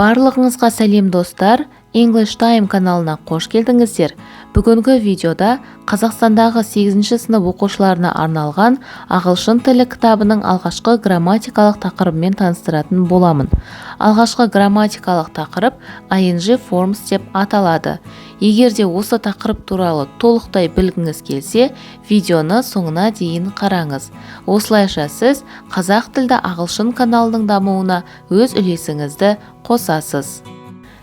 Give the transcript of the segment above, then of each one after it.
Барлығыңызға сәлем, достар! English Time каналына қош келдіңіздер! Бүгінгі видеода Қазақстандағы 8 сынып оқушыларына арналған ағылшын тілі кітабының алғашқы грамматикалық тақырыбымен таныстыратын боламын. Алғашқы грамматикалық тақырып ing forms деп аталады. Егер де осы тақырып туралы толықтай білгіңіз келсе, видеоны соңына дейін қараңыз. Осылайша сіз қазақ тілді ағылшын каналының дамуына өз үлесіңізді қосасыз.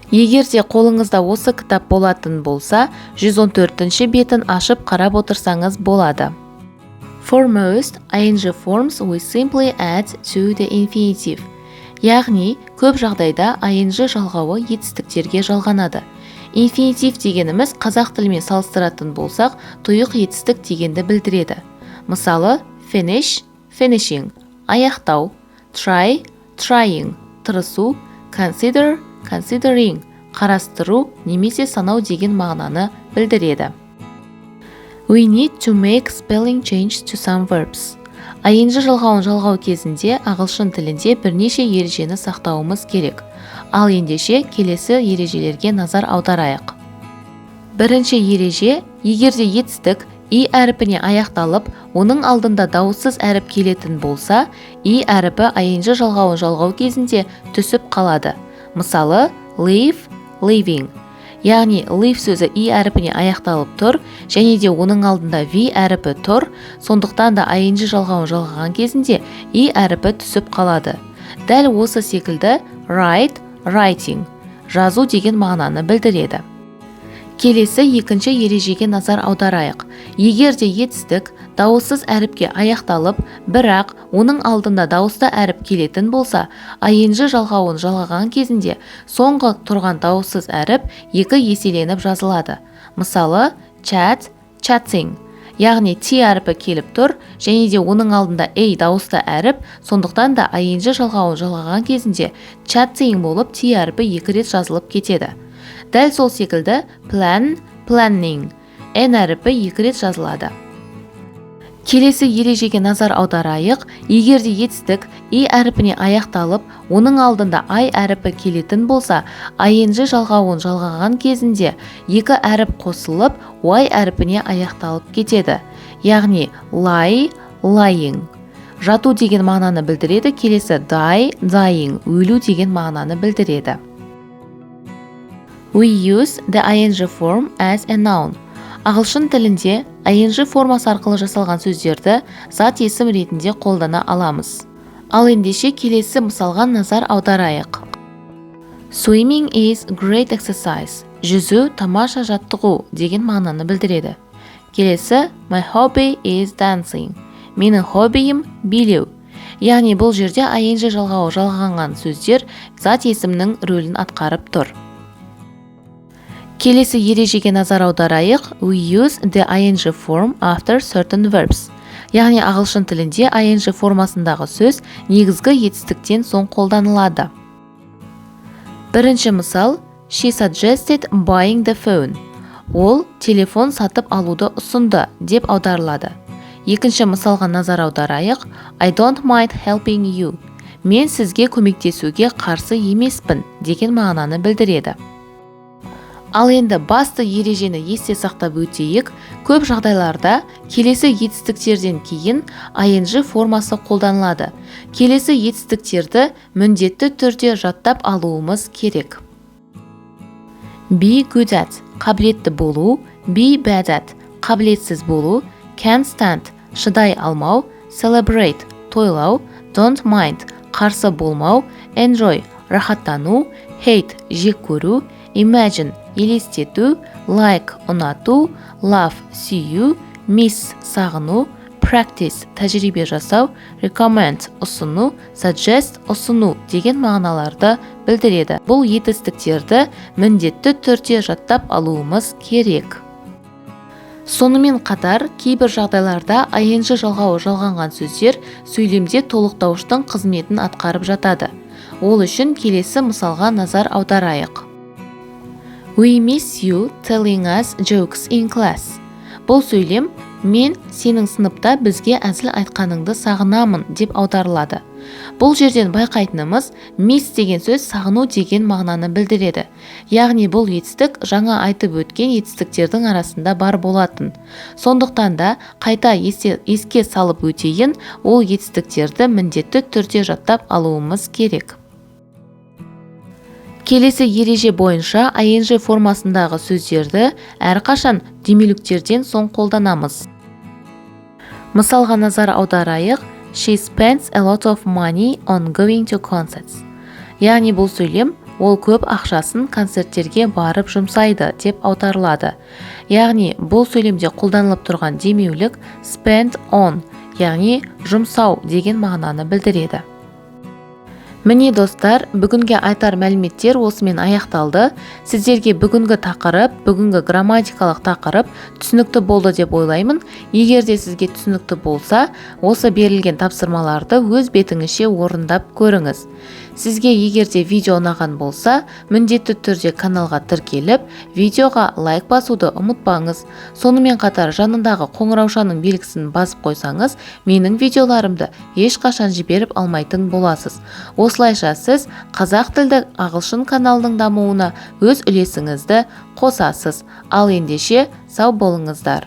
Егер де қолыңызда осы кітап болатын болса, 114 бетін ашып қарап отырсаңыз болады. For most ing forms, we simply add to the infinitive. Яғни көп жағдайда ing жалғауы етістіктерге жалғанады. Инфинитив дегеніміз, қазақ тілімен салыстыратын болсақ, тұйық етістік дегенді білдіреді. Мысалы, finish, finishing – аяқтау, try, trying – тырысу, consider, considering – қарастыру немесе санау деген мағынаны білдіреді. We need to make spelling change to some verbs. Ing жалғауын жалғау кезінде ағылшын тілінде бірнеше ережені сақтауымыз керек. Ал ендеше келесі ережелерге назар аударайық. Бірінші ереже: егер де етістік и әрпіне аяқталып, оның алдында дауыссыз әріп келетін болса, и әрпі ing жалғауын жалғау кезінде түсіп қалады. Мысалы, leave, leaving. Яғни leave сөзі и әрпіне аяқталып тұр және де оның алдында v әрпі тұр, сондықтан да ing жалғауын жалғаған кезінде и әрпі түсіп қалады. Дәл осы секілді write, writing – жазу деген мағынаны білдіреді. Келесі екінші ережеге назар аударайық. Егер де етістік дауыссыз әріпке аяқталып, бірақ оның алдында дауысты әріп келетін болса, ing жалғауын жалғаған кезінде соңғы тұрған дауыссыз әріп екі еселеніп жазылады. Мысалы, chat, chatting. Яғни t әрпі келіп тұр және де оның алдында a дауысты әріп, сондықтан да ing жалғауын жалғаған кезінде chatting болып t әрпі екі рет жазылып кетеді. Дәл сол секілді plan, planning, n әрпі екі рет жазылады. Келесі ережеге назар аударайық. Егер де етістік и әрпіне аяқталып, оның алдында i әрпі келетін болса, ing жалғауын жалғаған кезінде екі әріп қосылып, y әрпіне аяқталып кетеді. Яғни lie, lying жату деген мағынаны білдіреді. Келесі die, dying өлу деген мағынаны білдіреді. We use the ing form as a noun. Ағылшын тілінде ing формасы арқылы жасалған сөздерді зат есім ретінде қолдана аламыз. Ал ендеше келесі мысалға назар аударайық. Swimming is great exercise. Жүзу тамаша жаттығу деген мағынаны білдіреді. Келесі My hobby is dancing. Менің хоббиім билеу. Яғни бұл жерде ing жалғауы жалғанған сөздер зат есімнің рөлін атқарып тұр. Келесі ережеге назар аударайық. We use the ing form after certain verbs. Яғни ағылшын тілінде ing формасындағы сөз негізгі етістіктен соң қолданылады. Бірінші мысал: She suggested buying the phone. Ол телефон сатып алуды ұсынды деп аударылады. Екінші мысалға назар аударайық. I don't mind helping you. Мен сізге көмектесуге қарсы емеспін деген мағынаны білдіреді. Ал енді басты ережені есте сақтап өтейік. Көп жағдайларда келесі етістіктерден кейін ing формасы қолданылады. Келесі етістіктерді міндетті түрде жаттап алуымыз керек: be good at – қабілетті болу, be bad at – қабілетсіз болу, can't stand – шыдай алмау, celebrate – тойлау, don't mind – қарсы болмау, enjoy – рахаттану, hate – жек көру, imagine – елестету, like – ұнату, love – сүю, miss – сағыну, practice – тәжірибе жасау, recommend – ұсыну, suggest – ұсыну деген мағыналарды білдіреді. Бұл етістіктерді міндетті түрде жаттап алуымыз керек. Сонымен қатар кейбір жағдайларда ing жалғауы жалғанған сөздер сөйлемде толықтауыштың қызметін атқарып жатады. Ол үшін келесі мысалға назар аударайық. We miss you telling us jokes in class. Бұл сөйлем мен сенің сыныпта бізге әзіл айтқаныңды сағынамын деп аударылады. Бұл жерден байқайтынымыз, miss деген сөз сағыну деген мағынаны білдіреді. Яғни бұл етістік жаңа айтып өткен етістіктердің арасында бар болатын. Сондықтан да қайта еске салып өтейін, ол етістіктерді міндетті түрде жаттап алуымыз керек. Келесі ереже бойынша ing формасындағы сөздерді әрқашан демеуліктерден соң қолданамыз. Мысалға назар аударайық. She spends a lot of money on going to concerts. Яғни бұл сөйлем «ол көп ақшасын концерттерге барып жұмсайды» деп аударылады. Яғни бұл сөйлемде қолданылып тұрған демеулік spend on, яғни жұмсау деген мағынаны білдіреді. Міне, достар, бүгінге айтар мәліметтер осымен аяқталды. Сіздерге бүгінгі тақырып, бүгінгі грамматикалық тақырып түсінікті болды деп ойлаймын. Егер де сізге түсінікті болса, осы берілген тапсырмаларды өз бетіңізше орындап көріңіз. Сізге егер де видео ұнаған болса, міндетті түрде каналға тіркеліп, видеоға лайк басуды ұмытпаңыз. Сонымен қатар жанындағы қоңыраушаның белгісін басып қойсаңыз, менің видеоларымды ешқашан жіберіп алмайтын боласыз. Осылайша сіз қазақ тілді ағылшын каналының дамуына өз үлесіңізді қосасыз. Ал ендеше, сау болыңыздар.